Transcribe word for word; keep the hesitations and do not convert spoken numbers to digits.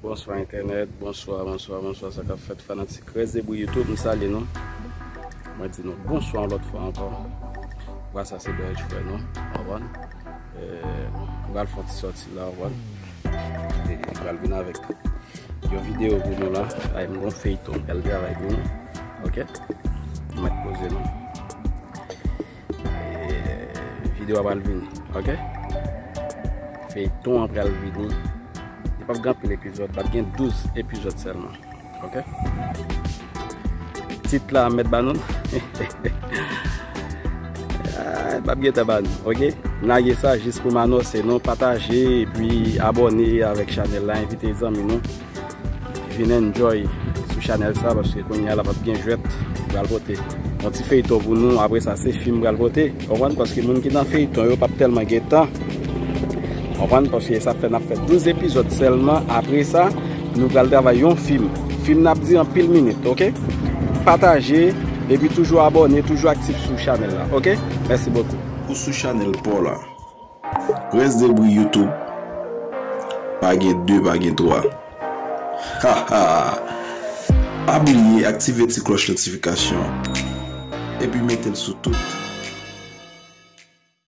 Bonswa entènèt, bonswa, bonswa, bonswa, sa k ap fèt fanatik Rès Debout YouTube, m salye nou. Mwen di nou bonswa yon lòt fwa ankò. Vwa sa se Dredge frè nou, w konprann? Eh, m pral fè yon ti sòti la, w konprann? E m pral vin avèk yon videyo pou nou la, ay m gon feyton, m pral travay pou nou, oke? M mèt poze nou. Eh, videyo a pral vini, oke? Feyton an pral vini. Li p ap gen anpil epizòd, l ap gen douz epizòd sèlman, oke? Tit la mèt ba nou. Ah, l p ap gen tan ba nou, oke? N lage sa jis pou m anonse nou, pataje epi abòne avèk chanèl la, envite zanmi nou vin enjoy sou chanèl sa, paske kounye a la p ap gen jwèt pral pote yon ti feyton pou nou, apre sa se fim pral pote, w konprann? Paske moun ki nan feyton yo p ap tèlman gen tan, w konprann? Paske sa fè n ap fè douz epizòd sèlman, apre sa nou pral travay yon fim. Fim nan ap di anpil minit, oke? Pataje, epi toujou abòne, toujou aktif sou chanèl la, oke? Mèsi bokou. Ou sou chanèl pa w la. Rès Debout YouTube. Pa gen de, pa gen twa. Ha ha. Pa bliye aktive ti klòch notifikasyon an. Epi mete l sou tout.